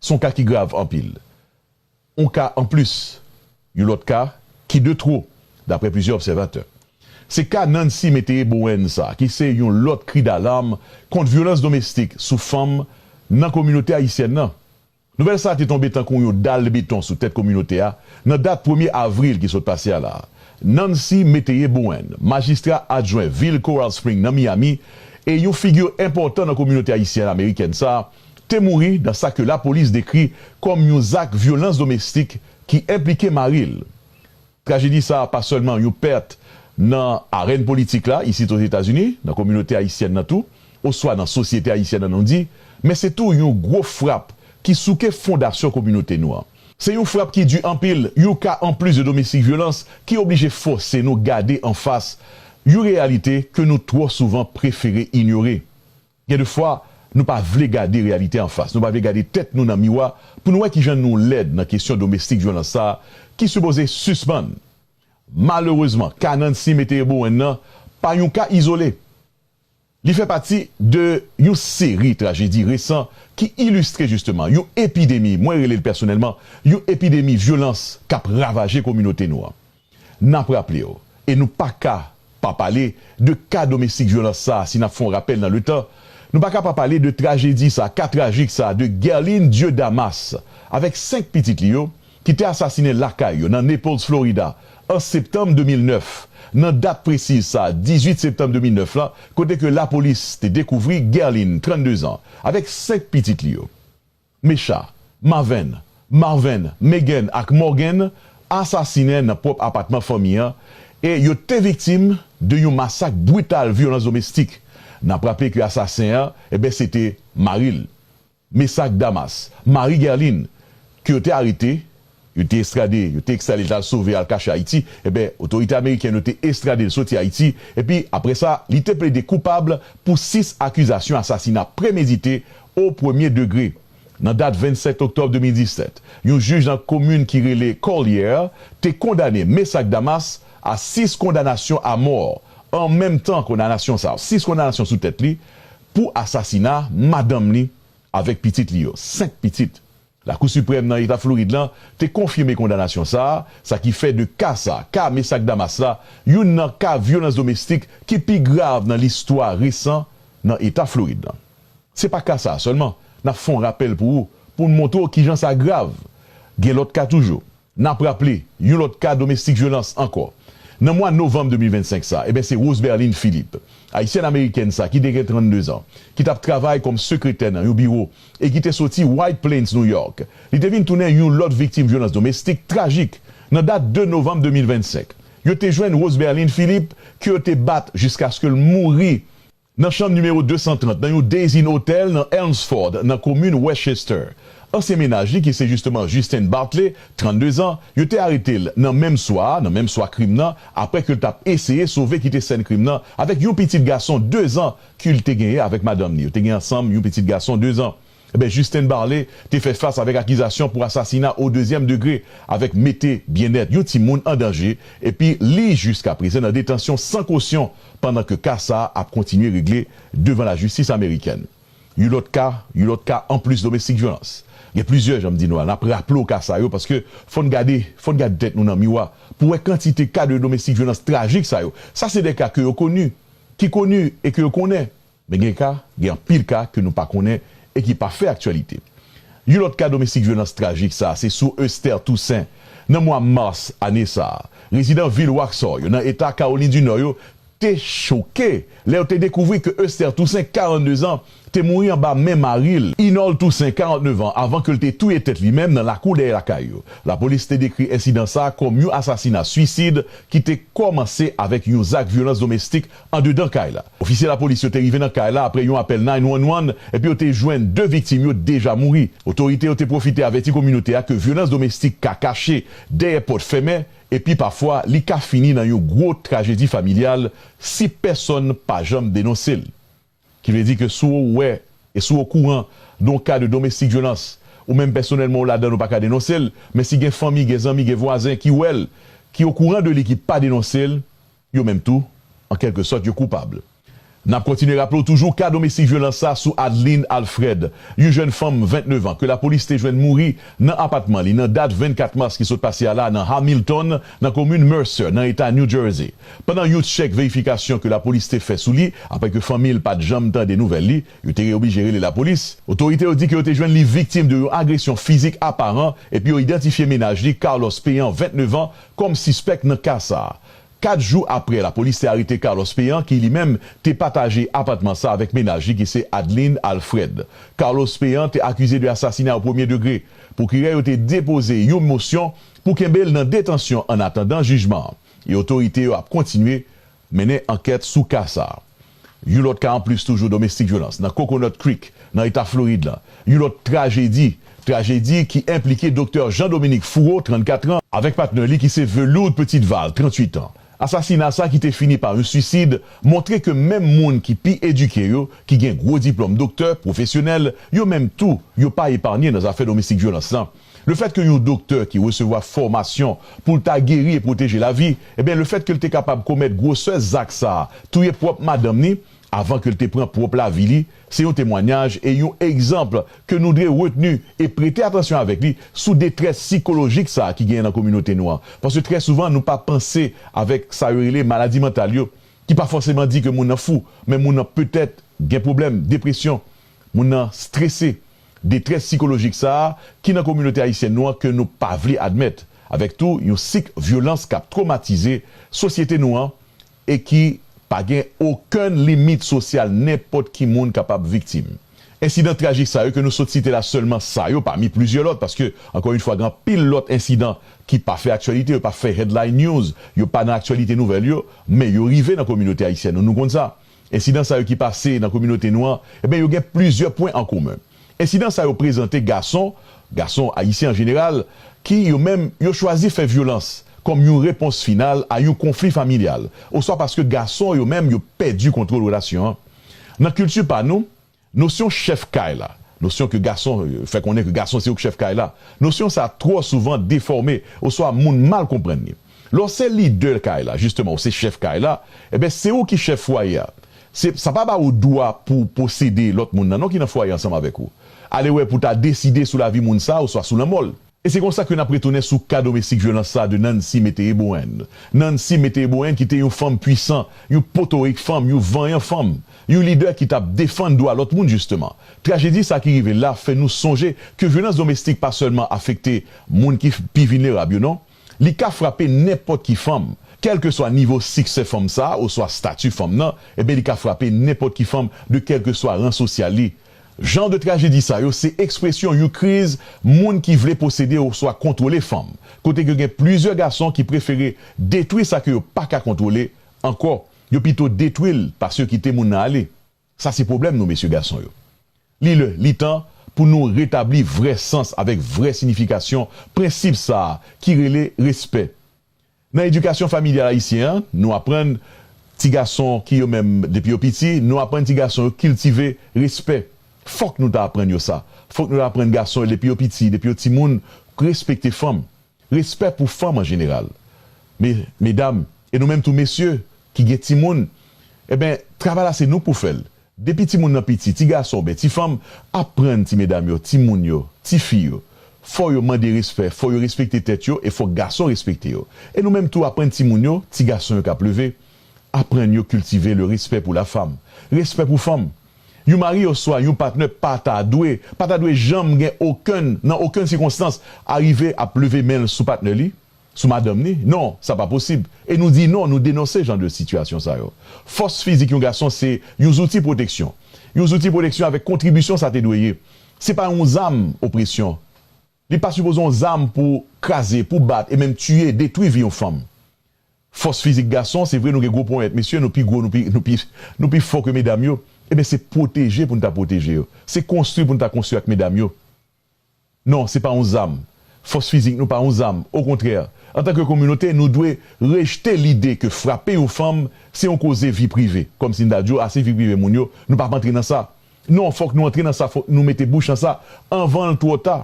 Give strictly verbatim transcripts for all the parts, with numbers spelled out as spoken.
Se yon ka ki grav anpil. Yon ka anplis, yon lòt ka ki de two, daprè plizyè obsèvatè. Se ka Nancy Métayer Bowen sa, ki se yon lòt kri dalam kont vyolans domestik sou fanm nan kominote ayisyèn nan. Nouvèl sa a te tonbe tankou yon dal beton sou tèt kominote a nan dat premye avril ki sot pase a la. Nancy Métayer Bowen, majistra adjwen vil Coral Spring nan Miami, e yon figi enpòtan nan kominote ayisyèn amerikèn sa a, te mouri nan sa ke lapolis dekri kòm yon zak vyolans domestik ki enplike mari l. Trajedi sa a pa sèlman yon pèt nan arèn politik la, isit Ozetazini, nan kominote ayisyèn nan tou, oswa nan sosyete ayisyèn nan, nou di, men se tou yon gwo frap ki souke fondasyon kominote nou an. Se yon frap ki di anpil, yon ka anplis de domestik vyolans ki oblije fòse nou gade anfas yon reyalite ke nou twò souvan prefere inyore. Gen de fwa, nou pa vle gade reyalite anfas. Nou pa vle gade tèt nou nan miwa pou nou wè kijan nou lèd nan kesyon domestik vyolans sa a ki sipoze sispann. Malerezman, ka Nancy Métayer Bowen nan pa yon ka izole. Li fè pati de yon seri trajedi resan ki ilistre jisteman yon epidemi, mwen rele l pèsonèlman, yon epidemi vyolans k ap ravaje kominote nou an. N ap raple w, e nou pa ka pa pale de ka domestik vyolans sa a, si n ap fè yon rapèl nan letan, nou pa ka pa pale de trajedi sa, ka trajik sa de Guerline Dieudamas, avèk senk pitit li yo, ki te asasinen lakay yo nan Naples, Florida, an septanm de mil nèf, nan dat presiz sa, dizuit septanm de mil nèf la, kote ke lapolis te dekouvri Guerline, trannde zan, avèk senk pitit li yo. Mesha, Maven, Marven, Megan ak Morgan asasinen nan pwòp apatman fanmi an e yo te viktim de yon masak brital vyolans domestik. N ap raple ke asasen an, eben, se te mari l, Mesach Damas, mari Guerline, ke yo te arete, yo te estrade, yo te ekstrade l t al sove, al kache Ayiti, eben, otorite amerikèn yo te estrade l soti Ayiti, epi apre sa, li te plede koupab pou sis akizasyon asasina premedite o premye degre. Nan dat vennsèt oktòb de mil disèt, yon jij nan komin ki rele Collier te kondane Mesach Damas a sis kondanasyon a mò, an menm tan kondanasyon sa, sis kondanasyon sou tèt li, pou asasina madanm li avèk pitit li yo, senk pitit. Lakou Siprèm nan Eta Florid lan te konfime kondanasyon sa a, sa ki fè de ka sa, ka Mesach Damas la, youn nan ka vyolans domestik ki pi grav nan listwa resan nan Eta Florid lan. Se pa ka sa a sèlman, n ap fè yon rapèl pou ou, pou n montre w kijan sa grav. Gen lòt ka toujou. N ap raple, yon lòt ka domestik vyolans ankò. Nan mwa novanm de mil vennsenk sa, eben, se Roseberline Philippe, ayisyèn amerikèn sa ki te gen trannde zan, ki t ap travay kòm sekretè nan yon biwo e ki te soti White Plains, New York. Li te vin tounen yon lòt viktim vyolans domestik trajik. Nan dat de novanm de mil vennsenk, yo te jwenn Roseberline Philippe ke yo te bat jiskaske l mouri nan chanm nimewo de san trant nan yon Days Inn Hotel nan Elmsford, nan komin Westchester. Ansyen mennaj li, ki se jisteman Justin Bartley, trannde zan, yo te arete l nan menm swa a, nan menm swa krim nan, apre ke l t ap eseye sove kite sèn krim nan avèk yon pitit gason de zan ke l te genyen avèk madanm li. Yo te gen ansanm yon pitit gason de zan. Eben, Justin Bartley te fè fas avèk akizasyon pou asasina o dezyèm degre avèk mete byennèt yon timoun an danje, epi li jiska prezan nan detansyon san kosyon, pandan ke ka sa a ap kontinye regle devan lajistis amerikèn. Yon lòt ka, yon lòt ka anplis domestik vyolans. Gen plizyè, jan m di nou a, n ap raple w ka sa yo, paske fò n gade, fò n gade tèt nou nan miwa pou wè kantite ka de domestik vyolans trajik sa yo. Sa se de ka ke yo koni, ki koni e ke yo konnen. Men gen ka, gen anpil ka ke nou pa konnen e ki pa fè aktyalite. Yon lòt ka domestik vyolans trajik sa, se sou Esther Toussaint, nan mwa mas ane sa a. Rezidan vil Waxhaw yo, nan eta Kawolin di Nò yo, te choke lè yo te dekouvri ke Esther Toussaint, karannde zan, te mouri anba men mari l, Inold Toussaint, karantnèf an, avan ke l te touye tèt li menm nan lakou dèyè lakay yo. Lapolis te dekri ensidan sa a kòm yon asasina swisid ki te kòmanse avèk yon zak vyolans domestik andedan kay la. Ofisye lapolis yo te rive nan kay la apre yon apèl nine one one, epi yo te jwenn de viktim yo deja mouri. Otorite yo te pwofite avèti kominote a ke vyolans domestik ka kache dèyè pòt fèmen, epi pafwa li ka fini nan yon gwo trajedi familyal si pèsonn pa janm denonse l. Ki vle di ke si w wè e si w okouran de yon ka de domestik vyolans, ou menm pèsonèlman ou ladan l, ou pa ka denonse l, men si gen fanmi, gen zanmi, gen vwazen ki wè l, ki okouran de li, ki pa denonse l, yo menm tou, an kèlke sòt, yo koupab. N ap kontinye raple w toujou ka domestik vyolans sa sou Adeline Alfred, yon jèn fanm vennnev an ke lapolis te jwenn mouri nan apatman li nan dat vennkat mas ki sot pase a la nan Hamilton, nan komin Mercer, nan eta New Jersey. Pandan yon tchèk verifikasyon ke lapolis te fè sou li, apre ke fanmi l pa t janm tande nouvèl li, yo te oblije rele lapolis. Otorite yo di ke yo te jwenn li viktim de yon agresyon fizik aparan, epi yo idantifye mennaj li, Carlos Pean, vennnev an, kòm sispèk nan ka sa a. Kat jou apre lapolis te arete Carlos Pean, ki li menm te pataje apatman sa avèk mennaj li ki se Adeline Alfred. Carlos Pean te akize de asasina o premye degre. Pwokirè yo te depoze yon mosyon pou kenbe l nan detansyon annatandan jijman an. E otorite yo ap kontinye mennen ankèt sou ka sa a. Yon lòt ka anplis toujou domestik vyolans nan Coconut Creek, nan eta Florid la. Yon lòt trajedi, trajedi ki enplike Doktè Jean Dominique Fourreau, trannkat an, avèk patnè li ki se Velourde Petitval, trannwit an. Asasina sa ki te fini pa yon swisid montre ke menm moun ki pi edike yo, ki gen gwo diplòm doktè, pwofesyonèl, yo menm tou, yo pa epanye nan zafè domestik vyolans lan. Lefèt ke yon doktè ki resevwa fòmasyon pou l ta geri e pwoteje lavi, ebyen, lefèt ke l te kapab komèt gwosè zak sa a, touye pwòp madanm ni, avan ke l te pran pwòp lavi li, se yon temwanyaj e yon egzanp ke nou dwe retni e prete atansyon avèk li sou detrès sikolojik sa a ki genyen nan kominote nou an. Paske trè souvan, nou pa panse avèk sa yo rele maladi mantal yo, ki pa fòseman di ke moun nan fou, men moun nan petèt gen pwoblèm, depresyon, moun nan strese, detrès sikolojik sa a ki nan kominote ayisyèn nou an ke nou pa vle admèt, avèk tou yon sik vyolans k ap twomatize sosyete nou an e ki pa gen okenn limit sosyal, nenpòt ki moun kapab viktim. Ensidan trajik sa yo ke nou sot site la sèlman sa yo pami plizyè lòt, paske, ankò yon fwa, gen anpil lòt ensidan ki pa fè aktyalite, yo pa fè headline news, yo pa nan aktyalite nouvèl yo, men yo rive nan kominote ayisyèn nou, nou konn sa. Ensidan sa yo ki pase nan kominote nou an, ebyen, yo gen plizyè pwen an komen. Ensidan sa yo prezante gason, gason ayisyen an jeneral, ki yo menm, yo chwazi fè vyolans kòm yon repons final a yon konfli familyal, oswa paske gason yo menm, yo pèdi kontwòl relasyon an. Nan kilti pa nou, nosyon chèf kay la, nosyon ke gason, fè konnen ke gason se ou k chèf kay la, nosyon sa twò souvan defòme, oswa moun mal konprann li. Lè w se lidè kay la, jisteman, ou se chèf kay la, ebyen, se ou ki chèf fwaye a. Se, sa pa ba ou dwa pou posede lòt moun nan, non, ki nan fwaye ansanm avèk ou. Ale wè pou ta deside sou lavi moun sa, oswa sou lanmò l. E se konsa ke n ap retounen sou ka domestik vyolans sa de Nancy Meteebowen. Nancy Meteebowen ki te yon fanm pwisan, yon potorik fanm, yon vanyan fanm, yon lidè ki t ap defann dwa lòt moun, jisteman. Trajedi sa ki rive l la fè nou sonje ke vyolans domestik pa sèlman afekte moun ki pi vilnerab yo, non. Li ka frape nenpòt ki fanm. Kèlkeswa nivo siksè fanm sa a oswa stati fanm nan, ebyen, li ka frape nenpòt ki fanm de kèlkeswa ran sosyal li. Jan de trajedi sa yo se ekspresyon yon kriz moun ki vle posede oswa kontwole fanm, kote ke gen plizyè gason ki prefere detwi sa ke yo pa ka kontwole ankò, yo pito detwi l pase yo kite moun nan ale. Sa se pwoblèm nou, mesye gason yo. Li lè, li tan pou nou retabli vrè sans avèk vrè siyifikasyon prensip sa a ki rele respè. Nan edikasyon familyal ayisyen an, nou aprann ti gason ki yo menm depi yo piti, nou aprann ti gason yo kiltive respè. Fòk nou ta aprann yo sa. Fòk nou ta aprann gason yo depi yo piti, depi yo timoun, respekte fanm. Respè pou fanm an jeneral. Me, medam, e nou menm tou mesye ki gen timoun, ebyen, travay la se nou k pou fè l. Depi timoun nan piti, ti gason oubyen ti fanm, aprann ti medam yo, timoun yo, tifi yo. Fò yo mande respè, fò yo respekte tèt yo e fò gason respekte yo. E nou menm tou aprann timoun yo, ti gason yo k ap leve, aprann yo kiltive le respè pou lafanm. Respè pou fanm. Yon mari oswa yon patnè pa ta dwe, pa ta dwe janm gen okenn, nan okenn sikonstans, arive ap leve men l sou patnè li, sou madanm ni. Non, sa pa posib. E nou di non, nou denonse jan de sitiyasyon sa yo. Fòs fizik yon gason se yon zouti pwoteksyon. Yon zouti pwoteksyon avèk kontribisyon sa te dwe ye. Se pa yon zam opresyon. Li pa sipoze yon zam pou kraze, pou bat e menm tiye, detwi vi yon fanm. Fòs fizik gason, se vre nou gen gwo ponyèt, mesye, nou pi gwo, nou pi, nou pi, nou pi fò ke medam yo. Ebyen, se pwoteje pou n ta pwoteje yo. Se konstwi pou n ta konstwi ak medam yo. Non, se pa yon zam. Fòs fizik nou pa yon zam. Okontrè, antanke kominote, nou dwe rejte lide ke frape yon fanm se yon koze vi prive. Kòmsi n ta di w, a, se vi prive moun yo, nou p ap antre nan sa. Non, fòk nou antre nan sa, fòk nou mete bouch nan sa anvan l twò ta.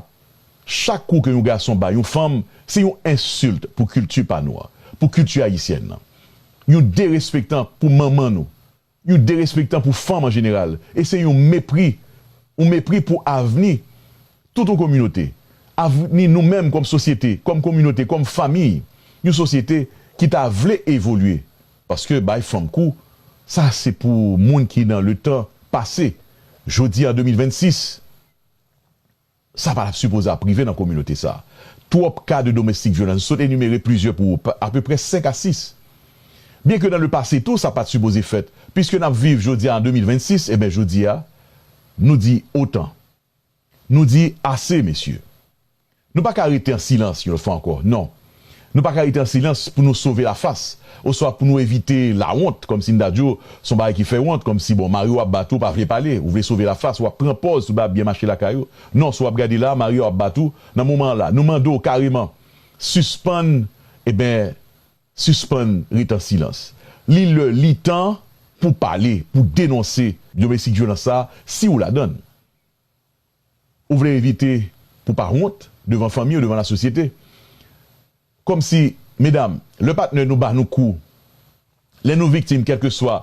Chak kou ke yon gason bay yon fanm, se yon ensilt pou kilti pa nou an, pou kilti ayisyèn nan. Yon derespektan pou manman nou. yon derespektan pou fanm an jeneral, e se yon mepri, yon mepri pou avni tout yon kominote, avni nou menm kòm sosyete, kòm kominote, kòm fanmi, yon sosyete ki ta vle evolye. Paske bay fanm kou, sa se pou moun ki nan letan pase. Jodi an de mil vennsis, sa pa t ap sipoze ap rive nan kominote sa. Twòp ka de domestic violence, nou sot enimere plizyè pou ou, pa- apeprè senk a sis. Byenke nan le pase tou, sa pa t sipoze fèt. Piske n ap viv jodi a an de mil vennsis, ebyen jodi a, nou di otan. Nou di ase, mesye. Nou pa ka rete an silans yon lòt fwa ankò. Non. Nou pa ka rete an silans pou nou sove lafas, oswa pou nou evite lawont, kòmsi n ta di w, se yon bagay ki fè wont, kòmsi, bon, mari w ap bat ou, ou pa vle pale, ou vle sove lafas, w ap pran pòz tout bagay ap byen mache lakay ou. Non, si w ap gade la, mari w ap bat ou, nan moman an la, nou mande w kareman, sispann, eben, sispann ret an silans. Li lè, li tan pou pale, pou denonse domestic violence sa, si w ladann. Ou vle evite pou pa wont devan fanmi w, devan lasosyete. Kòmsi, medam, lè patnè nou ba nou kou, lè nou viktim kèlkeswa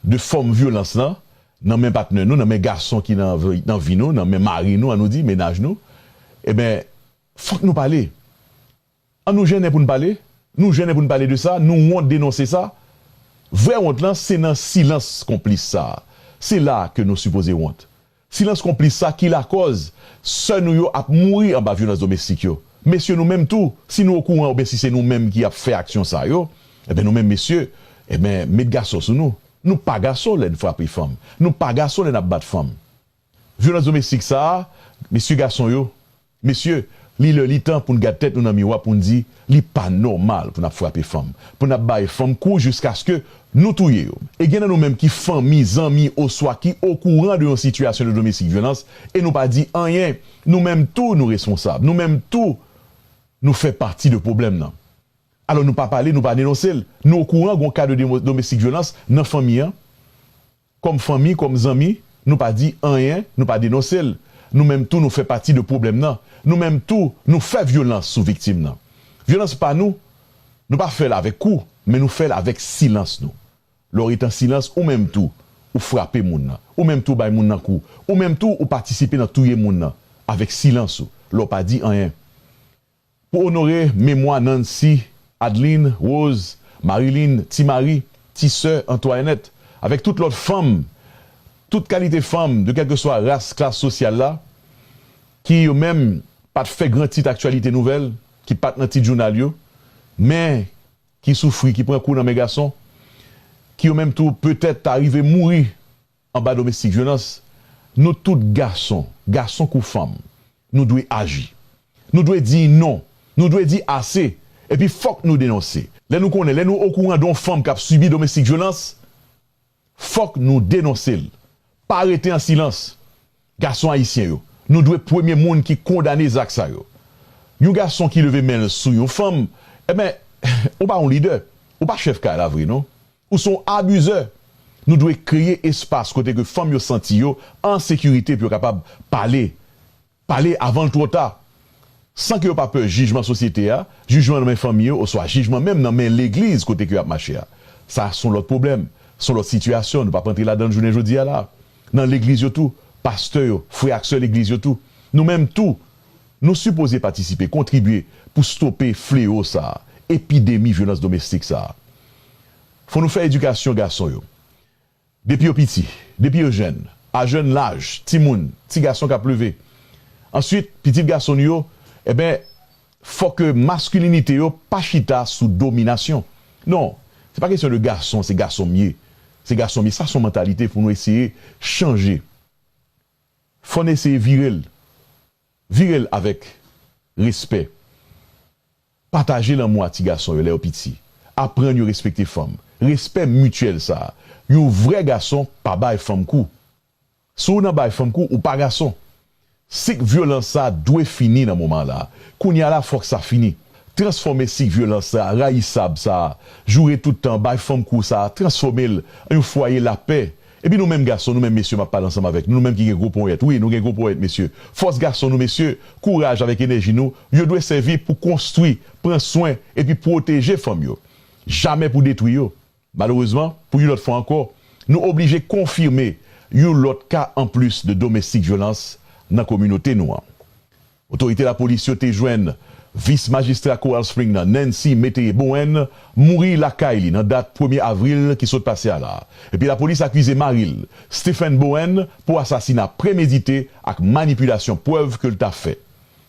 de fòm vyolans lan, nan men patnè nou, nan men gason ki nan vi, nan vi nou, nan men mari nou, an nou di, mennaj nou, eben, fòk nou pale. An nou jennen pou n pale. Nou jennen pou n pale de sa. Nou wont denonse sa. Vrè wont lan, se nan silans konplis sa a. Se la a ke nou sipoze wont. Silans konplis sa ki lakòz sè nou yo ap mouri anba vyolans domestik yo. Mesye, nou menm tou, si nou okouran oubyen si se nou menm ki ap fè aksyon sa yo, eben, nou menm mesye, eben, met gason sou nou. Nou pa gason lè n frape fanm. Nou pa gason lè n ap bat fanm. Vyolans domestik sa a, mesye gason yo, mesye, li lè li tan pou n gad tèt nou nan miwa pou n di, li pa nòmal pou n ap frape fanm, pou n ap bay fanm kou jiskaske nou touye yo. E gen nan nou menm ki fanmi, zanmi, oswa ki okouran de yon sitiyasyon de domestik vyolans, e nou pa di anyen. Nou menm tou, nou responsab. Nou menm tou, nou fè pati de pwoblèm nan. Alò, nou pa pale, nou pa denonse l. Nou okouran gon ka de demo- domestik vyolans nan fanmi an. Kòm fanmi, kòm zanmi, nou pa di anyen, nou pa denonse l. Nou menm tou, nou fè pati de pwoblèm nan. Nou menm tou, nou fè vyolans sou viktim nan. Vyolans pa nou, nou pa fè l avèk kou, men nou fè l avèk silans nou. Lè w ret an silans, ou menm tou, ou frape moun nan. Ou menm tou, w bay moun nan kou. Ou menm tou, ou patisipe nan touye moun nan avèk silans ou, lè w pa di anyen. Pou onore memwa Nancy, Adeline, Rose, Marilyn, Ti Mari, Ti Sè, Antoinette, avèk tout lòt fanm, tout kalite fanm, de kèlkeswa ras, klas sosyal la, ki yo menm pa t fè gran tit aktyalite nouvèl, ki pa t nan tit jounal yo, men ki soufri, ki pran kou nan men gason, ki yo menm tou petèt ta rive mouri anba domestik vyolans, nou tout gason, gason kou fanm, nou dwe aji. Nou dwe di non. Nou dwe di ase. Epi fòk nou denonse. Lè nou konnen, lè nou okouran de yon fanm k ap sibi domestik vyolans, fòk nou denonse l. Pa rete an silans. Gason ayisyen yo, nou dwe premye moun ki kondane zak sa yo. Yon gason ki leve men l sou yon fanm, ebyen, ou pa yon lidè. Ou pa chèf kay la vre, non. Ou se yon abizè. Nou dwe kreye espas kote ke fanm yo santi yo an sekirite pou yo kapab pale. Pale avan l twò ta. San ke yo pa pè jijman sosyete a, jijman nan men fanmi yo, oswa jijman menm nan men legliz kote ke y ap mache a. Sa se yon lòt pwoblèm, se yon lòt sitiyasyon, nou p ap antre ladan l jounen jodi a la. Nan legliz yo tou, pastè yo, frè ak sè legliz yo tou. Nou menm tou, nou sipoze patisipe, kontribye pou stope flewo sa a, epidemi vyolans domestik sa a. Fò nou fè edikasyon gason yo. Depi yo piti, depi yo jèn, a jèn laj, timoun, ti gason k ap leve. Answit, pitit gason nou yo, eben, fò ke maskilinite yo pa chita sou dominasyon. Non, se pa kesyon de gason, se gason m ye. Se gason m ye. Sa se yon mantalite pou nou eseye chanje. Fò n eseye vire l. Vire l avèk respè. Pataje lanmou a ti gason yo lè yo piti. Aprann yo respekte fanm. Respè mityèl sa a. Yon vrè gason pa bay fanm kou. Si w nan bay fanm kou, ou pa gason. Sik vyolans sa a dwe fini nan moman la. Kounye a la, fòk sa fini. Transfòme sik vyolans sa a, rayisab sa a, joure tout tan, bay fanm kou sa a, transfòme l an yon fwaye lapè. Epi nou menm gason, nou menm mesye, m ap pale ansanm avèk nou, nou menm ki gen gwo ponyèt. Wi, nou gen gwo ponyèt, mesye. Fòs gason nou, mesye, kouraj avèk enèji nou, yo dwe sèvi pou konstwi, pran swen, epi pwoteje fanm yo. Jamè pou detwi yo. Malerezman, pou yon lòt fwa ankò, Nou oblije konfime yon lòt ka anplis de domestic violence nan kominote nou an. Otorite lapolis yo te jwenn vis majistra Coral Spring nan, Nancy Métayer Bowen, mouri lakay li nan dat premye avril ki sot pase a la. Epi lapolis akize mari l, Stephen Bowen, pou asasina premedite ak manipilasyon prèv ke l ta fè.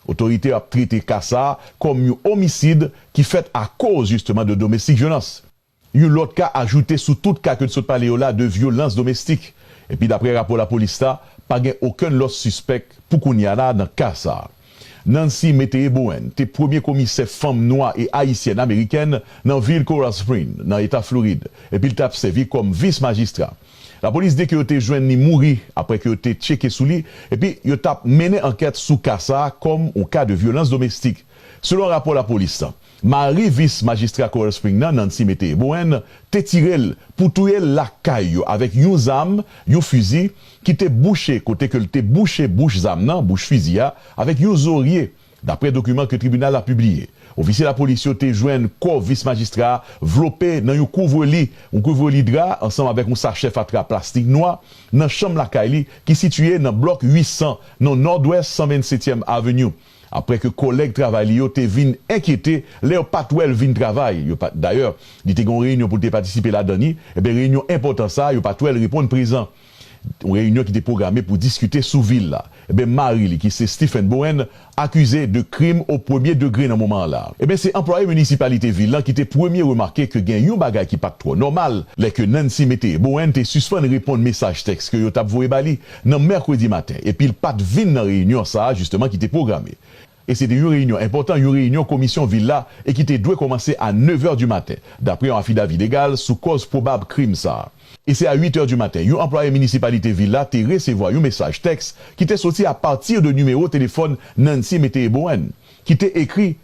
Otorite yo ap trete ka sa a kòm yon omisid ki fèt akoz, jisteman, de domestic violence. Yon lòt ka ajoute sou tout ka ke n sot pale yo la de vyolans domestik. Epi, daprè rapò lapolis la, pa gen okenn lòt sispèk pou kounye a la nan ka sa a. Nancy Métayer Bowen te premye komisè fanm nwa e ayisyèn amerikèn nan vil Coral Spring, nan eta Florid, epi l t ap sèvi kòm vis majistra. Lapolis di ke yo te jwenn li mouri apre ke yo te tcheke sou li, epi yo t ap mennen ankèt sou ka sa a kòm yon ka de vyolans domestik. Selon rapò lapolis la, mari vis majistra Coral Spring nan, Nancy Métayer Bowen, te tire l pou touye l lakay yo avèk yon zam, yon fizi, ki te bouche, kote ke l te bouche bouch zam nan, bouch fizi a, avèk yon zorye, daprè dokiman ke tribinal la pibliye. Ofisye lapolis yo te jwenn kò vis majistra a vlope nan yon kouvre-lit, yon kouvre-lit dra, ansanm avèk yon sachè fatra plastik nwa, nan chanm lakay li, ki sitiye nan blòk uit san, nan nòdwès san vennsetyèm Avenue. Apre ke kòlèg travay li yo te vin enkyete lè yo pa t wè l vin travay. Yo pa, dayè, li te gen yon reyinyon pou l te patisipe ladan li. Ebyen, reyinyon enpòtan sa a, yo pa t wè l reponn prezan. Yon reyinyon ki te pwograme pou diskite sou vil la. Ebyen, mari li, ki se Stephen Bowen, akize de krim o premye degre nan moman an la. Ebyen, se anplwaye minisipalite vil lan ki te premye remake ke gen yon bagay ki pa t twò nòmal, lè ke Nancy Métayer Bowen te sispann reponn mesaj tèks ke yo t ap voye ba li nan mèkredi maten, epi l pa t vin nan reyinyon sa a, jisteman, ki te pwograme. E se te yon reyinyon enpòtan, yon reyinyon komisyon vil la, e ki te dwe kòmanse a nèv è di maten, daprè yon afidavi legal sou kòz pwobab krim sa a. E se a uit è di maten, yon anplwaye minisipalite vil la te resevwa yon mesaj tèks ki te soti apati de nimewo telefòn Nancy Métayer Bowen, ki te ekri,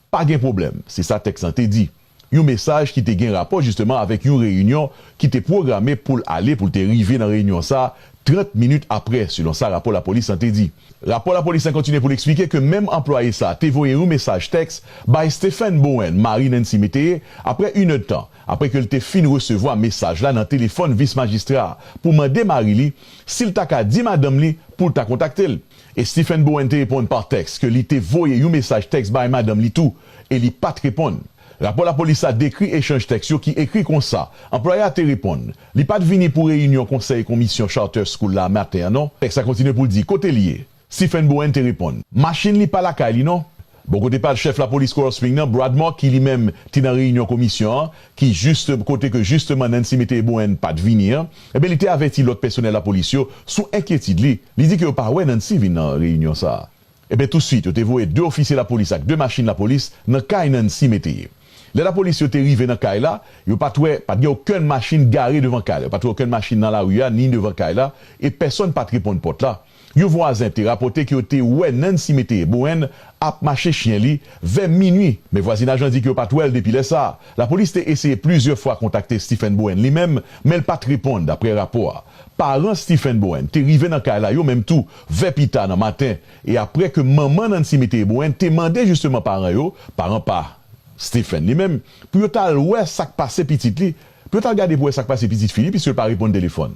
"Pa gen pwoblèm," se sa tèks lan te di. Yon mesaj ki te gen rapò jisteman avèk yon reyinyon ki te pwograme pou l ale, pou l te rive nan reyinyon sa a trant minit apre, selon sa rapò lapolis lan te di. Rapò lapolis lan kontinye pou l eksplike ke menm anplwaye sa a te voye yon mesaj tèks bay Stephen Bowen, mari Nancy Métayer, apre inèdtan, apre ke l te fin resevwa mesaj la nan telefòn vis majistra a, pou mande mari li si l ta ka di madanm li pou l ta kontakte l. E Stephen Bowen te reponn pa tèks ke li te voye yon mesaj tèks bay madanm li tou, e li pa t reponn. Rapò lapolis la dekri echanj tèks yo ki ekri konsa: Anplwaye a te reponn, li pa t vini pou reyinyon konsèy komisyon Charter School la maten an non. Tèks la kontinye pou l di kote l ye. Stephen Bowen te reponn, machin li pa lakay li non. Bò kote pa l, chèf lapolis Coral Spring nan, Brad Moore, ki li menm te nan reyinyon komisyon an, ki jis, kote ke jisteman Nancy Métayer Bowen pa t vini an, ebyen, li te avèti lòt pèsonèl lapolis yo sou enkyetid li. Li di ke yo pa wè Nancy vin nan reyinyon sa a. Ebyen, touswit, yo te voye de ofisye lapolis ak de machin lapolis nan kay Nancy Métayer. Lè lapolis yo te rive nan kay la, yo pa t wè, pa t gen okenn machin gare devan kay la. Yo pa t wè okenn machin nan lari a, ni devan kay la, e pèsonn pa t reponn pòt la. Yon vwazen te rapòte ke yo te wè Nancy Métayer Bowen ap mache chen li vè minui, men vwazinaj lan di ke yo pa t wè l depi lè sa a. Lapolis te eseye plizyè fwa kontakte Stephen Bowen li menm, men l pa t reponn, daprè rapò a. Paran Stephen Bowen te rive nan kay la yo menm tou vè pita nan maten, e apre ke manman Nancy Métayer Bowen te mande jisteman paran yo, paran pa Stephen li menm, pou yo t al wè sa k pase pitit li, pou yo t al gade pou wè sa k pase pitit fi li, piske l pa reponn telefòn.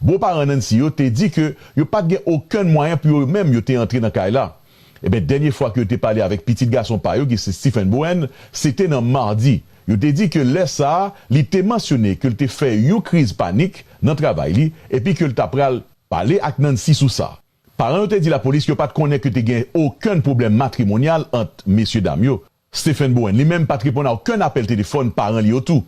Bo paran Nancy yo te di ke yo pa t gen okenn mwayen pou yo menm yo te antre nan kay la. Ebyen, dènye fwa ke yo te pale avèk pitit gason pa yo, ki se Stephen Bowen, se te nan madi. Yo te di ke lè sa a, li te mansyone ke l te fè yon kriz panik nan travay li, epi ke l ta pral pale ak Nancy sou sa. Paran yo te di lapolis yo pa t konnen ke te gen okenn pwoblèm matrimonyal ant mesyedam yo. Stephen Bowen, li menm, pa t reponn a okenn apèl telefòn paran li yo tou.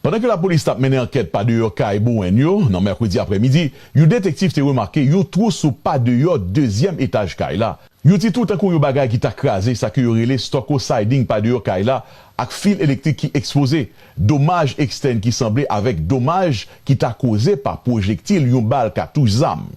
Pandan ke lapolis t ap mennen ankèt pa deyò kay Bowen yo, nan mèkredi aprèmidi, yon detektiv te remake yon twou sou pa deyò dezyèm etaj kay la. Yon ti twou tankou yon bagay ki ta kraze, sa ke yo rele stucco siding pa deyò kay la, ak fil elektrik ki ekspoze. Domaj ekstèn ki sanble avèk domaj ki ta koze pa pwojektil yon bal katouch zam.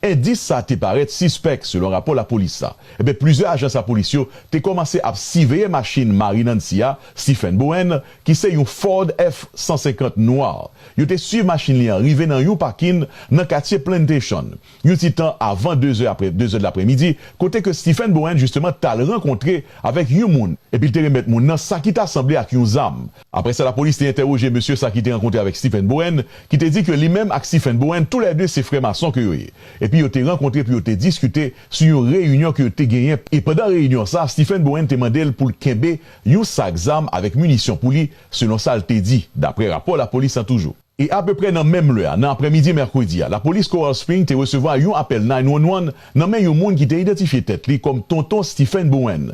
Endis sa te parèt sispèk, selon rapò lapolis la. Ebyen, plizyè ajans lapolis yo te kòmanse ap siveye machin mari Nancy a, Stephen Bowen, ki se yon Ford F san senkant nwa. Yo te swiv machin li an rive nan yon pakin nan katye Plantation, yon ti tan avan de zè apre, de zè de lapremidi, kote ke Stephen Bowen, jisteman, t al rankontre avèk yon moun, epi l te remèt moun nan sa ki ta sanble ak yon zam. Apre sa, lapolis te entèwoje mesye sa ki te rankontre avèk Stephen Bowen, ki te di ke li menm ak Stephen Bowen, toulède se frè mason ke yo ye. Epi yo te rankontre pou yo te diskite sou yon reyinyon ke yo te genyen. E pandan reyinyon sa, Stephen Bowen te mande l pou l kenbe yon sak zam avèk minisyon pou li, selon sa l te di, daprè rapò lapolis lan toujou. E apeprè nan menm lè a, nan aprèmidi mèkredi a, lapolis Coral Spring te resevwa yon apèl nine one one nan men yon moun ki te idantifye tèt li kòm Tonton Stephen Bowen,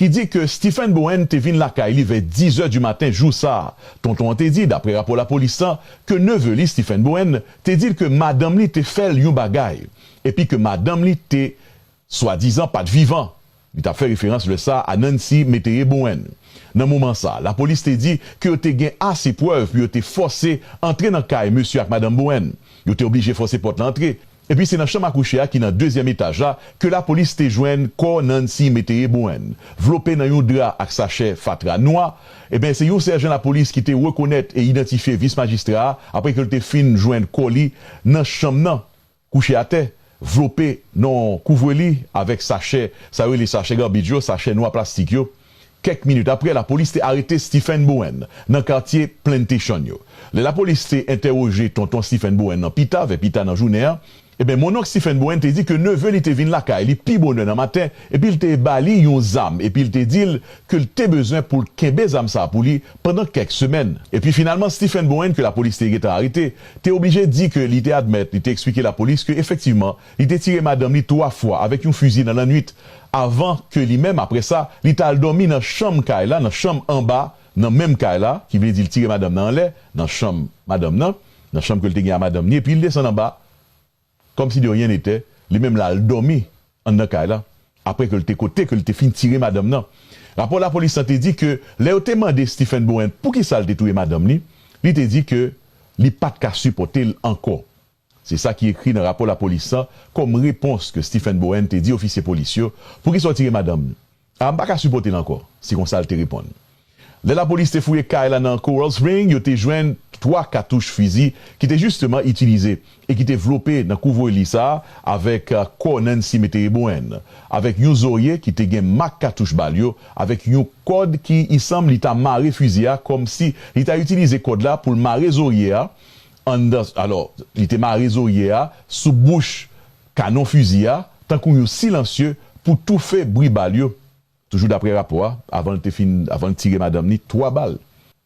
ki di ke Stephen Bowen te vin lakay li vè dizè di maten jou sa a. Tonton an te di, daprè rapò lapolis lan, ke neve li, Stephen Bowen, te di l ke madanm li te fè l yon bagay, epi ke madanm li te swadizan pa t vivan. Li t ap fè referans lè sa a a Nancy Métayer Bowen. Nan moman sa a, lapolis te di ke yo te gen ase prèv pou yo te fòse antre nan kay mesye ak madanm Bowen. Yo te oblije fòse pòt la antre. Epi se nan chanm a kouche a ki nan dezyèm etaj la ke lapolis te jwenn kò Nancy Métayer Bowen, vlope nan yon dra ak sachè fatra nwa. Ebyen, se yon sèjan lapolis ki te rekonèt e idantifye vis majistra a apre ke l te fin jwenn kò li nan chanm nan, kouche atè, vlope nan yon kouvre-lit avèk sachè, sa yo rele sachè garbage yo, sachè nwa plastik yo. Kèk minit apre, lapolis te arete Stephen Bowen nan katye Plantation yo. Lè lapolis te entèwoje tonton Stephen Bowen nan pita, vè pita nan jounen an, ebyen, monnonk Stephen Bowen te di ke neve li te vin lakay li pi bonè nan maten, epi l te ba li yon zam, epi l te di l ke l te bezwen pou l kenbe zam sa a pou li pandan kèk semèn. Epi finalman, Stephen Bowen, ke lapolis te gentan arete, te oblije di ke li te admèt, li te eksplike lapolis ke efektivman, li te tire madanm li twa fwa avèk yon fizi nan lannwit, avan ke li menm, apre sa, li t al dòmi nan chanm kay la, nan chanm anba, nan menm kay la, ki vle di l tire madanm nan anlè, nan chanm madanm nan, nan chanm ke l te gen a madanm li, epi l desann anba, kòmsi de ryen nete, li menm l al dòmi anndan kay la, apre ke l te kote ke l te fin tire madanm nan. Rapò lapolis lan te di ke lè yo te mande Stephen Bowen poukisa l te touye madanm li, li te di ke li pa t ka sipòte l ankò. Se sa ki ekri nan rapò lapolis lan kòm repons ke Stephen Bowen te di ofisye polis yo, poukisa w tire madanm? A, m pa ka sipòte l ankò, se konsa l te reponn. Lè lapolis te fouye kay la nan Coral Spring, yo te jwenn twa katouch fizi ki te jisteman itilize e ki te vlope nan kouvre-lit sa a avèk, a, kò Nancy Métayer Bowen, avèk yon zorye ki te gen mak katouch bal yo, avèk yon kòd ki, i sanm, li ta mare fizi a, kòmsi li ta itilize kòd la pou l mare zorye a anndan, alò, li te mare zorye a sou bouch kanon fizi a, tankou yon silansye pou toufe bri bal yo. Toujou daprè rapò a, avan l te fin, avan l tire madanm li twa bal.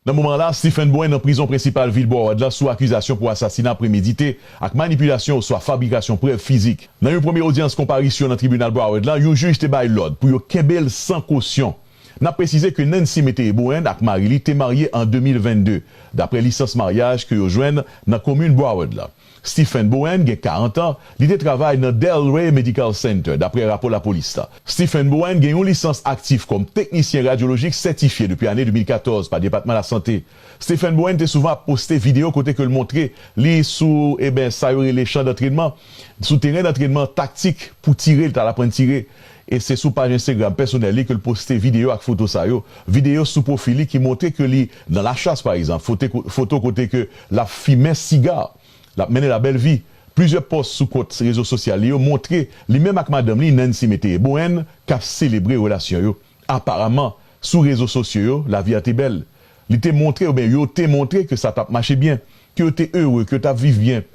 Nan moman la, Stephen Bowen nan prizon prensipal vil Broward la sou akizasyon pou asasina premedite ak manipilasyon oswa fabrikasyon prèv fizik. Nan yon premye odyans konparisyon nan tribinal Broward la, yon jij te bay lòd pou yo kenbe l san kosyon. N ap presize ke Nancy Métayer Bowen ak mari li te marye an de mil vennde, daprè lisans maryaj ke yo jwenn nan komin Broward la. Stephen Bowen gen karant an, li te travay nan Delray Medical Center, daprè rapò lapolis la. Stephen Bowen gen yon lisans aktif kòm teknisyen radyolojik sètifye depi ane de mil katòz pa Depatman Lasante. Stephen Bowen te souvan ap poste videyo kote ke l montre li sou, eben, sa yo rele chan dantrenman, sou teren dantrenman taktik pou tire, li t al aprann tire. E se sou paj Instagram pèsonèl li ke l poste videyo ak foto sa yo. Videyo sou pwofil li ki montre ke li nan lachas, pa egzanp, foto, foto kote ke l ap fimen siga. L ap mennen la bèl vi. Plizyè pòs sou kont rezo sosyal li yo montre li menm ak madanm li, Nancy Métayer Bowen, k ap selebre relasyon yo. Aparaman, sou rezo sosyo yo, lavi a te bèl. Li te montre, oubyen yo te montre ke sa t ap mache byen, ke yo te ere, ke yo t ap viv byen.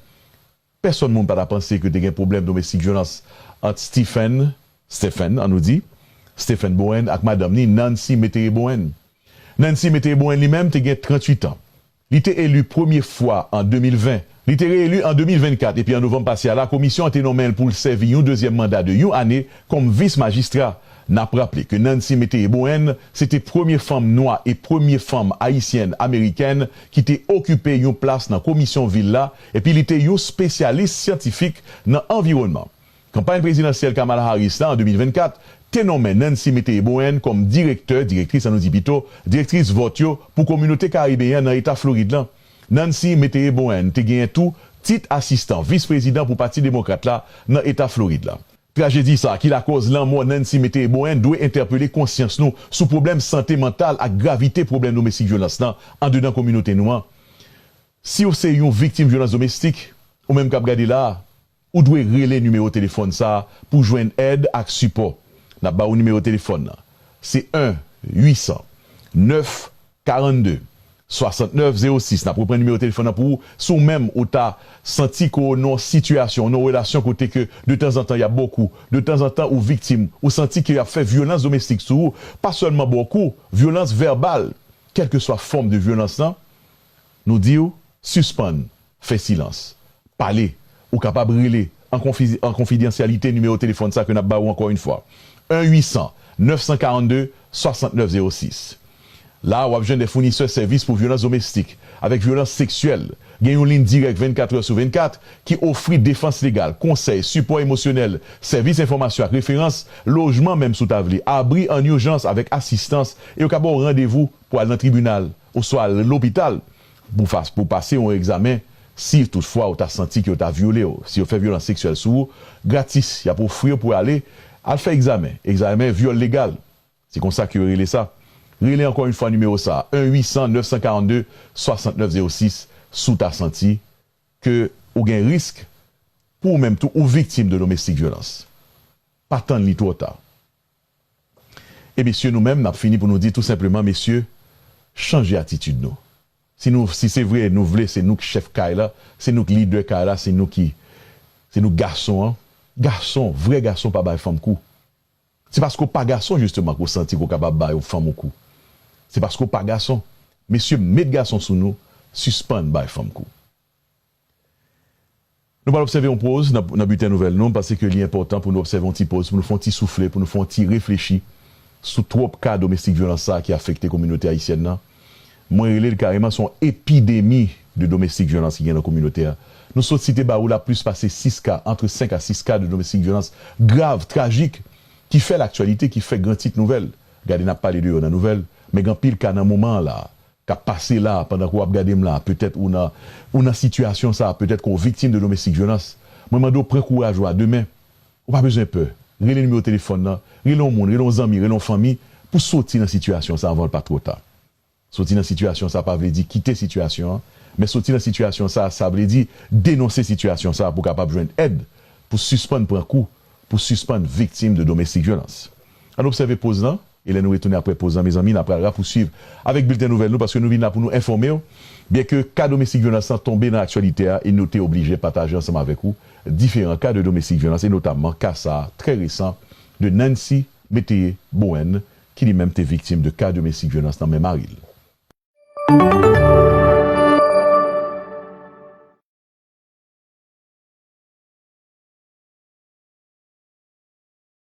Pèsonn moun pa ta panse ke te gen pwoblèm domestik vyolans ant Stephen, Stephen, an nou di, Stephen Bowen ak madanm ni, Nancy Métayer Bowen. Nancy Métayer Bowen li menm te gen tranntuit an. Li te eli premye fwa an de mil ven. Li te reeli an de mil vennkat, epi an novanm pase a la, komisyon an te nonmen l pou l sèvi yon dezyèm manda de yon ane kòm vis majistra. N ap raple ke Nancy Métayer Bowen se te premye fanm nwa e premye fanm ayisyèn amerikèn ki te okipe yon plas nan komisyon vil la, epi li te yon espesyalis syantifik nan anviwònman. Kanpay prezidansyèl Kamala Harris la an de mil vennkat te nonmen Nancy Métayer Bowen kòm direktè, direktris, ann nou di pito, direktris vòt yo pou kominote karibeyen nan eta Florid lan. Nancy Métayer Bowen te genyen tou Tit asistan vis prezidan pou Pati Demokrat la nan Eta Florid la. Trajedi sa a ki lakòz lanmò Nancy Metheny Bowen dwe entèpele konsyans nou sou pwoblèm sante mantal ak gravite pwoblèm domestik vyolans lan andedan kominote nou an. Si w se yon viktim vyolans domestik, ou menm k ap gade la a, ou dwe rele nimewo telefòn sa a pou jwenn èd ak sipò. N ap ba w nimewo telefòn nan. Se en uit san nèf karannde swasantnèf zewo sis. N ap reprann nimewo telefòn nan pou ou. Si w menm ou ta santi ke w nan yon sitiyasyon, nan yon relasyon kote ke detanzantan y ap ba w kou, detanzantan ou viktim, ou santi ke y ap fè vyolans domestik sou ou, pa sèlman ba w kou, vyolans vèbal, kèlkeswa fòm de vyolans lan, nou di w, sispann fè silans. Pale. Ou kapab rele an konfi-, an konfidyansyalite nimewo telefòn sa ke n ap ba ou ankò yon fwa. En uit san nèf san karannde swasantnèf zewo sis. La a, w ap jwenn de founisè sèvis pou vyolans domestik, avèk vyolans seksyèl. Gen yon liy dirèk vennkat è sou vennkat ki ofri defans legal, konsèy, sipò emosyonèl, sèvis enfòmasyon ak referans, lojman menm si w ta vle, abri an ijans avèk asistans, e yo ka ba w randevou pou al nan tribinal oswa al lopital pou fas-, pou pase yon egzamen, si toutfwa ou ta santi ke yo ta vyole w, si yo fè vyolans seksyèl sou ou, gratis, y ap ofri w pou ale, al fè egzamen, egzamen vyòl legal. Se konsa ke yo rele sa. Rele ankò yon fwa nimewo sa a, en uit san nèf san karannde swasantnèf zewo sis, si w ta santi ke ou gen risk pou ou menm tou ou viktim de domestik vyolans. Pa tann li twò ta. E mesye, nou menm, n ap fini pou nou di tou senpleman, mesye, chanje atitid nou. Si nou, si se vre, nou vle, se nou k chèf kay la, se nou k lidè kay la, se nou ki, se nou gason an. Gason, vrè gason pa bay fanm kou. Se paske w pa gason, jisteman, ke w santi ke w kapab bay yon fanm yon kou. Se paske w pa gason. Mesye, met gason sou nou, sispann bay fanm kou. Nou pral obsève yon poz nan, nan biten nouvèl nou, m panse ke li enpòtan pou nou obsève yon ti poz, pou nou fè yon ti soufle, pou nou fè yon ti reflechi sou twòp ka domestik vyolans sa a ki afekte kominote ayisyèn nan. Mwen rele l kareman se yon epidemi de domestik vyolans ki gen nan kominote a. Nou sot site ba ou la plis pase sis ka, antre senk a sis ka de domestik vyolans grav, trajik, ki fè laktyalite, ki fè gran tit nouvèl. Gade, n ap pale de yo nan nouvèl, men gen anpil ka nan moman an la a k ap pase la, pandan ke w ap gade m la, petèt ou nan, ou nan sitiyasyon sa, petèt ke w viktim de domestik vyolans. Mwen mande w pran kouraj ou a demen. Ou pa bezwen pè. Rele nimewo telefòn nan, rele yon moun, rele yon zanmi, rele yon fanmi, pou soti nan sitiyasyon sa anvan l pa twò ta. Soti nan sitiyasyon sa pa vle di kite sitiyasyon an, men soti nan sitiyasyon sa, sa vle di denonse sitiyasyon sa pou w kapab jwenn èd, pou sispann pran kou, pou sispann viktim de domestik vyolans. Ann obsève poz lan. E lè nou retounen apre poz lan, mezanmi, n ap pral rapousuiv avèk bilten nouvèl nou, paske nou vin la pou nou enfòme w. Byenke ka domestik vyolans lan tonbe nan aktyalite a, e nou te oblije pataje ansanm avèk ou diferan ka de domestik vyolans, e notamman ka sa a trè resan de Nancy Metheny Bowen, ki li menm te viktim de ka domestik vyolans nan men mari l.